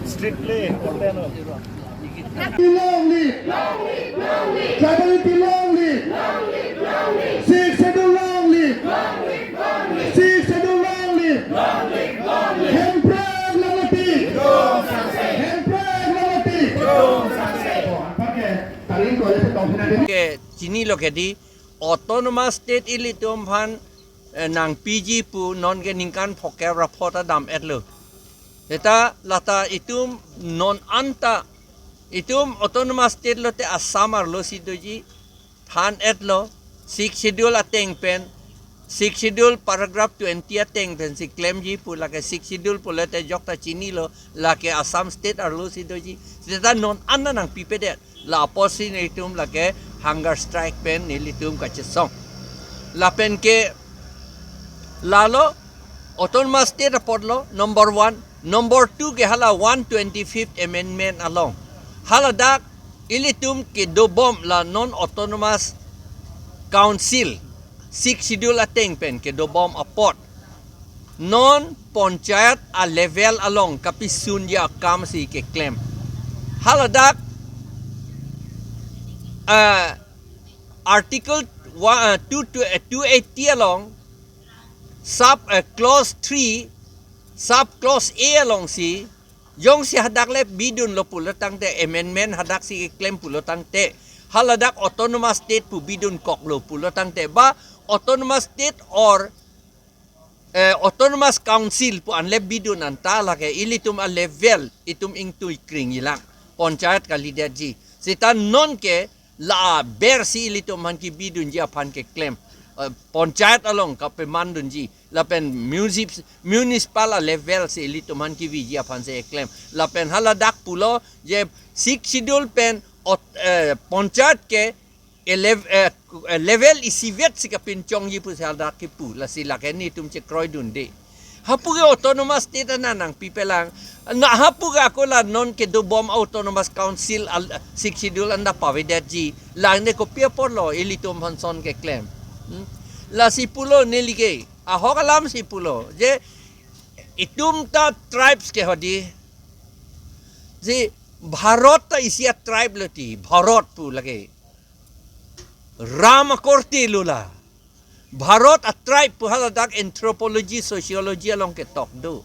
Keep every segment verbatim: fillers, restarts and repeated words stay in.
Strictly ordain. Long live! Tribal unity, long live! Sixth Schedule, long live! Sixth Schedule, long live! Hemprek long live! Hemprek long live! Oke, chinilo ke di, autonomous state ilitum aphan, eh, nangpiji pu non ke ningkan phokep ra phota dam-etlo. Seta lata itum non anta, itum autonomous state lote Assam arlo si doji, than-etlo, Sixth Schedule ateng pen, Sixth Schedule paragraph twenty ateng pen si klemji pu, lake Sixth Schedule pulote jokta chinilo, lake Assam state arlo si doji. Seta non anta nangpipedet. La apotsi nelitum lake hunger strike pen nelitum kachesong. Lapen ke lalo autonomous state apotlo number one, number two ke hala one twenty-fifth amendment along. Haladak ilitum kedobom la non autonomous council, Sixth Schedule ateng pen kedobom apot non panchayat a level along kapisunji akam si keklem. Haladak, ah, article wa-, ah, two, two, eh, two eighty along sub, eh, clause three, sub clause A alongsi, jongsi hadak le bidunlo pulo tangte, amendment hadak si keklem pulo tangte, haladak autonomous state pu bidunkoklo pulo tangte, ba autonomous state or, eh, autonomous council pu anle bidun anta lake ilitum a level itum ingtui kring ilang, panchayat kalidetji. Seta non ke la bersi ilitum aphan kebidunji aphan keklem, eh, panchayat along kapemandunji, lapen municip-, municipal a level si ilitum aphan keviji aphan si keklem. Lapen haladak pulo je Sixth Schedule pen ot-, eh, panchayat ke elev-, eh, eh, level isivet si kapinchongji pusi hadak kepu, lasi lake nelitum chekroidunde. Hapu ke autonomous state ana nangpipelang. Na hapu ke ako la non kedobom autonomous council al, Sixth Schedule anta pavedetji. Lang ne kopi aporlo ilitum aphan son keklem. Hmm? Lasi pulo neli ke, ahok alam si pulo je itum ta tribes ke hodi. Si Bharat ta isi a tribe lo ti, Bharat pu lake. Ram akorte lo la. Bharat a tribe pu haladak anthropology, sociology along ketok do.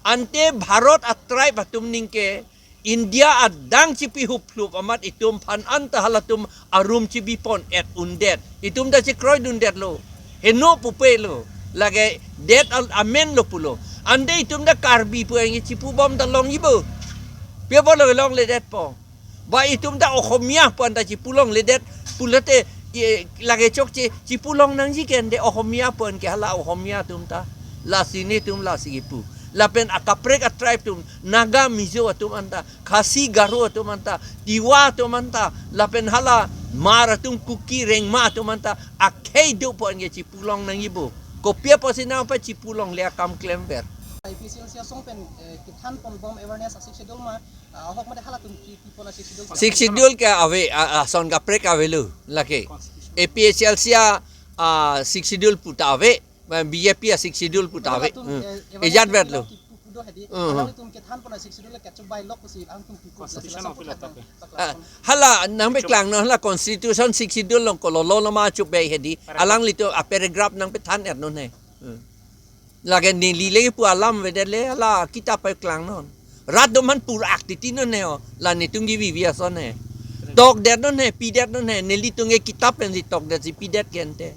Ante Bharat a tribe atum ningke India adang chipi huplup amat itum aphan anta halatum arum chibipon-et undet. Itum ta chekroidundetlo. Heno pupelo. Lake det al-, amen lo pulo. Ante itum ta Karbi pu angi chipubom ta longji bo. Pi apotlo longledetpo. Ba itum ta Ohomia pu anta chipulongledet pulote, eh, lake chokche chipulong nangji ke ante Ohomia pu an ke hala Ohomia atum ta. Lasi nelitum lasi kipu. Lapen akaprek a tribe atum, Naga, Mizo atum anta, Khasi, Garo atum anta, Tiwa atum anta, lapen hala Hmar atum, Kuki, Rengma atum anta, akhei do pu an ke chipulong nangji bo. Kopi apotsi nangpachipulongle akam klemver. A P H L C asong pen, eh, kethan ponbom awareness a Sixth Schedule ma, ah, ahok mate halatum ki, kipon a Sixth Schedule. Sixth Schedule ke ave, a, a, son kaprek avelo, lake. Constitution. A P H L C a, a, Sixth Schedule puta ave, B J P a Sixth Schedule puta ave. Halatum, hmm, eh, awareness ejat vet lo. Kipu, kipu do hedi. Hmm, hmm. Halatum kethan pon a Sixth Schedule le kechobai lok pusi, halatum kipu. Constitution of India. Ah, hala nangpeklang non, hala Constitution Sixth Schedule along kololo loma chobei hedi. Paragraph. Alanglitum a paragraph nangpethan-et non he. Hmm. Lake neli le pu alam avedet le la kitap peklang non. Rat dom aphan pur-ak titi non he o. La nelitum ke vivi ason he. Tokdet non he, pidet non he. Nelitum ke kitap pensi tokdet si pidet ke ante.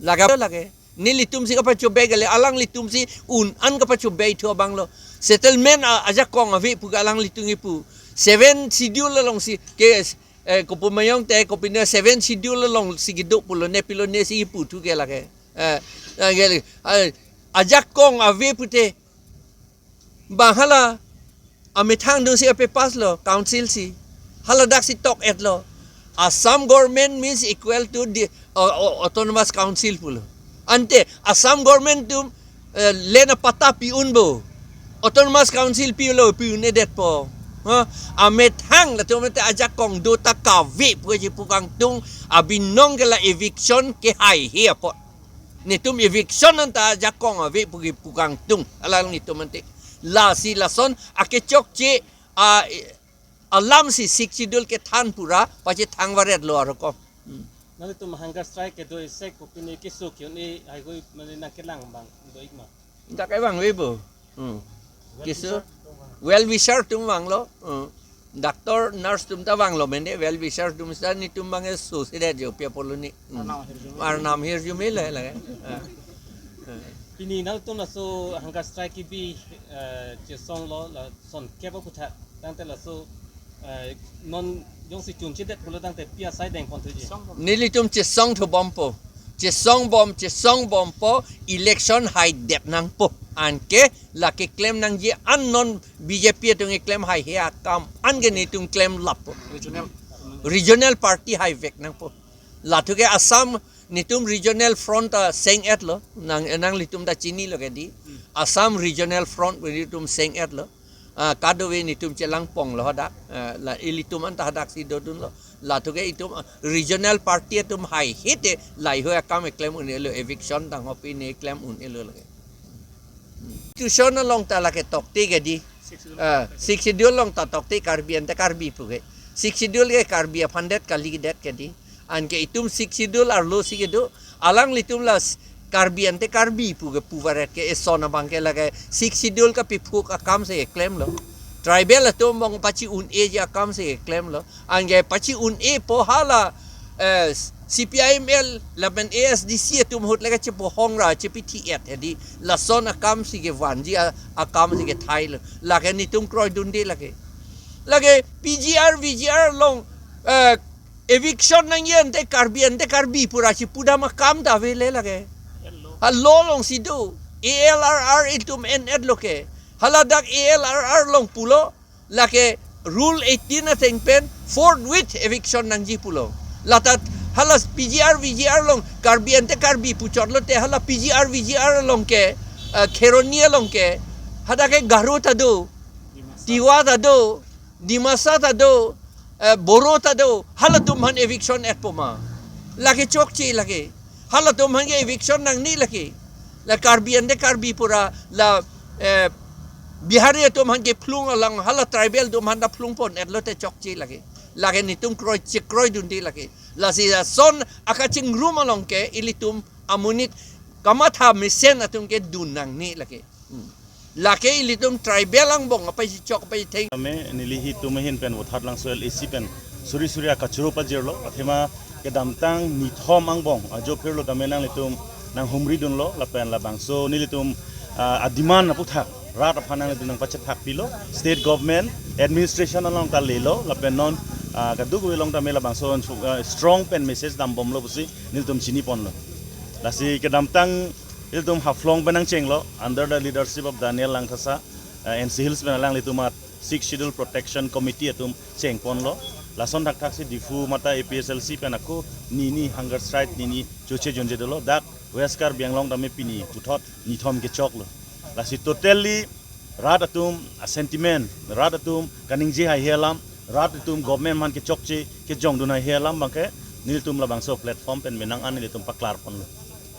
Lake, lake. Nelitum si kapachobei kali, alanglitum si un-an kapachobei thu abang lo. Settlement a, ajakong ave pu ke alanglitum kipu. Seven Schedule alongsi ke, eh, kopu mayong te, kopine Seven Schedule alongsi kedo pulo ne pilo ne si kipu thu ke lake. Eh, eh, ke, eh, ajakong ave pute. Bang hala amethang dunsi ape pass lo, council si. Haladak si tok-et lo. Assam government means equal to the, uh, uh, autonomous council pulo. Ante Assam government atum, eh, land a patta pi-un bo. Autonomous council pilo, pi-un-edetpo. Ha? Amethang latum ante ajakong do ta kave pu chipu kangtung, abinong ke la eviction kehaihe apot. Netum eviction anta ajakong ave pu ke pu kangtung alang netum ante. Lasi lason akechokche a alam si Sixth Schedule kethan pura pachethang varet lo aroko. Hmm. Nanglitum hunger strike kedo isi kopine keso ke-un-e haihui mane nangkelang abang do-ik ma? Dak kevang ave bo. Hmm. Well wisher atum vanglo. Hmm. Doctor, nurse atum ta vanglo mene, well wisher atum ta netum abang keso si det jo pia polo ni. Hmm. Arnam hirjume. Arnam hirjume le lake. Ah. Ah. Pini nangtum laso hunger strike kebi, eh, chesonglo lason kep aputhak. Tangte laso, eh, non jongsi chunchedet pulo tangte pi asai dengpon thuji? Nelitum chesong thubompo. Chesong bom, chesong bompo, election haidet nangpo. Anke lake klem nangji an non B J P atum keklem haihe akam. Anke netum klem lappo. Regional. Regional party haivek nangpo. Lathu ke Assam netum regional front ta seng-etlo. Nang, nanglitum ta chinilo ke di. Hmm. Assam regional front netum seng-etlo. Ah, kadokave netum chelangponglo hadak. Ah, la ilitum anta hadak si dodunlo. Lathu ke itum, ah, regional party atum haihe te laheihui akam keklem un-elo, eviction tang hopi ne klem un-elo lake. Constitution along ta lake tokte ke di. Sixth Schedule. Ah, Sixth Schedule along ta tokte Karbi ante Karbi pu ke. Sixth Schedule ke Karbi aphan det kalidet ke di. Anke itum Sixth Schedule arlo si kedo. Alanglitum la s-, Karbi ante Karbi pu ke pu varet ke eson abang ke lake Sixth Schedule kapephuk akam si keklemlo. Tribal atum abang pachi-un-eji akam si keklemlo. Anke pachi-un-epo hala, eh, C P I M L lapen A S D C atum ahut lake chepohong ra chepithi-et hedi. Lason akam si kevanji a-, akam si kethailo. Lake netum kroidunde lake. Lake P G R, V G R along, eh, eviction nangji ante Karbi ante Karbi pura si pudam akam ta avele lake. Ha law along si do. A L R R itum en-etlo ke. Hala dak A L R R along pulo. Lake rule eighteen ateng pen forthwith eviction nangji pulo. Lata hala P G R V G R along Karbi ante Karbi puchotlo te hala P G R V G R along ke, eh, Kheroni along ke, hadak ke Garo ta do, Tiwa ta do, Dimasa ta do, eh, Boro ta do, halatum aphan eviction etpo ma? Lake chokche lake. Halatum aphan ke eviction nangne lake. La Karbi ante Karbi pura la, eh, Bihari atum aphan ke phlung alang hala tribal atum aphan ta phlungpon-etlo te chokche lake. Lake netum kroi chekroidunde lake. Lasi lason akachingrum along ke ilitum amonit kamatha mesen atum ke dun nangne lake. Hmm. Lake ilitum tribal angbong apei si chok apei theng. Tame neli hitum ahin pen Vothatlangso L A C pen suri suri akachoro pajirlo. Athema kedamtang nithom angbong ajo phirlo tame nanglitum nanghumridunlo lapen labangso nelitum, ah, a-demand aputhak rat aphan nanglitum nangpachethak pilo. State government administration along ta lelo lapen non, ah, kadokave along tame labangso, ah, strong pen message dambomlo pusi nelitum chiniponlo. Lasi kedamtang ilitum Haflong pen nangchenglo under the leadership of Daniel Langthasa, eh, N C Hills pen alanglitum a Sixth Schedule Protection Committee atum chengponlo. Lason thakthak si Diphu mate A P H L C pen ako nini hunger strike nini choche junje dolo. Dak West Karbi Anglong tame pini puthot nithom kechoklo. Lasi totally rat atum a-sentiment, rat atum kaningje haihe alam, rat atum government aphan kechokche kejongdun haihe alam abangke nelitum labangso platform pen menang an nelitum paklarponlo.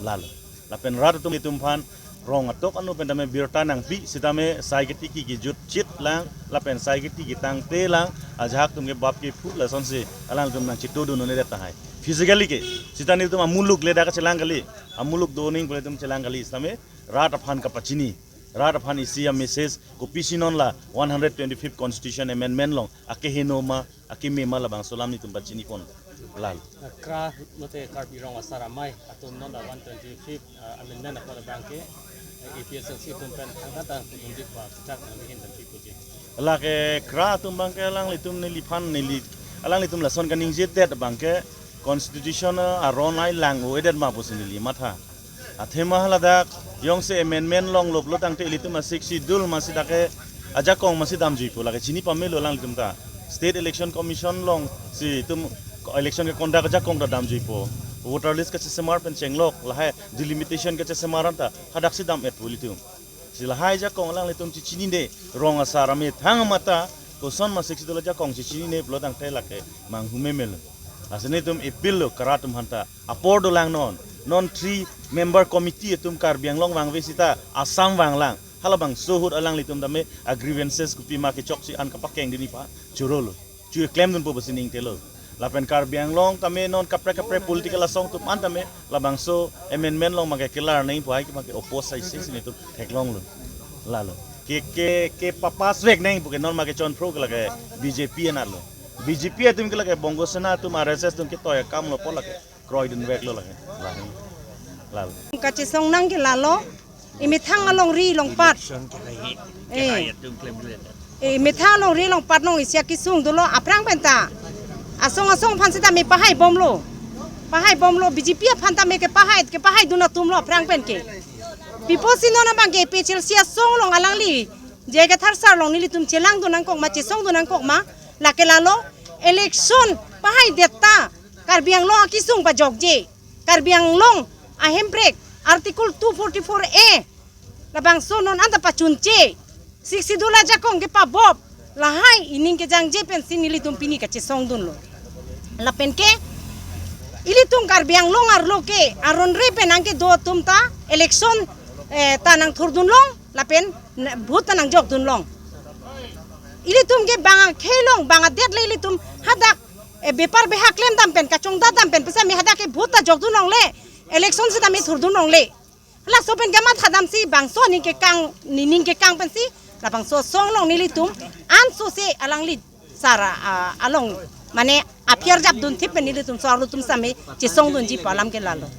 Lalo. Lapen rat atum ilitum aphan rong atok anu pen tame birta nangpi, sitame sai ketiki kejut chit lang, lapen sai ketiki tangte lang, ajahak atum ke bap kephu lasonsi alangtum nangchitudun un-edet tahai. Physically ke, sita nelitum amuluk le dak kachelang kali, amuluk doning pu ilitum chelang kali, sitame rat aphan kapachini, rat aphan isi a-message, kopisi non la one hundred twenty-fifth Constitution Amendment along akeheno ma, akeme ma labangso alam nelitum pachinipon. Lalo. Kra mate Karbi Rong Asar Amei atum non la one twenty-fifth, uh, amendment apor abangke, uh, A P H L C atum pen thangkatang pudundit ba kitak nang bihin dan pipuji. Lake kra atum abangke alanglitum neliphan neli, alanglitum lason kaningjedet abangke constitution, uh, aron ai lang-o-edet ma pusi neli matha. Athema haladak jongsi amendment longlo pulo tangte ilitum a-Sixth Schedule masi dak ke ajakong masi damjuipo lake chini pamelo alanglitum ta. State Election Commission alongsi itum election ke conduct ajakong ta damjuipo. Voter list kachesemar pen chenglok lahai delimitation kachesemar anta hadaksi dam-etpo ilitum. Si lahai ajakong alanglitum chechinine, Rong Asar Amei thang mata koson ma Sixth Schedule ajakong chechinine pulo tangte lake manghu memelo. Lasi nelitum appeal lo kra atum aphanta. Apor dolang non. Non three member committee atum Karbi Anglong vangve sita Assam vanglang. Halabangso ahut alanglitum tame a grievances kopima kechoksi an kapakeng dini pa churolo. Chu klemdunpo pusi ning telo. Lapen Karbi Anglong tame non kaprek kaprek political asong atum an tame labangso amendment along make kelar nangpo, hai make oppose aisi si nelitum theklonglo. Lalo. Ke ke ke papass vek nangpo ke non make chonphro ke lake B J P anatlo. B J P atum ke lake Bongo Sena atum, R S S atum ketoi akamlo, po lake kroidunveklo lake. Lahin. Lalo. Kachesong nang ke lalo. Imethang alongri alongpat. Election kehai, eh, kehai atum klemkle. Eh, imethang alongri alongpat non isi akesung dolo aphrang penta. Asong asong aphan seta me pahaibomlo. Pahaibomlo, B J P aphan ta me kepahai, kepahaidun atumlo aphrang pen ke. Pipo si non abang ke P H L C asong along alangli J I Kathar sir along nelitum chelangdun nangkok ma, chesongdun nangkok ma, lake lalo, election pahaidet ta Karbi Anglong akesung pajokje. Karbi Anglong ahemprek Article two forty-four A labangso non anta pachunche, Sixth Schedule ajakong kepabop, lahai ining kejangje pensi nelitum pini kachesongdunlo. Lapen ke ilitum Karbi Anglong arlo ke aron re pen nangkedo atum ta election, eh, ta nangthurdunlong, lapen n-, vote ta nangjokdunlong. Ilitum ke bang akhelong, bang adet le ilitum hadak, eh, bepar beha klemdam pen, kachongdadam pen, pisa me hadak ke vote ta jokdunlongle, election seta me thurdunlongle. Laso pen kamathadamsi bangso aning kekang, nining kekang pensi labangso asong along nelitum ansose alangli sara, ah, along mane aphi arjapdunthip pen nelitum so arlo atum same chesongdunji pu alam ke lalo.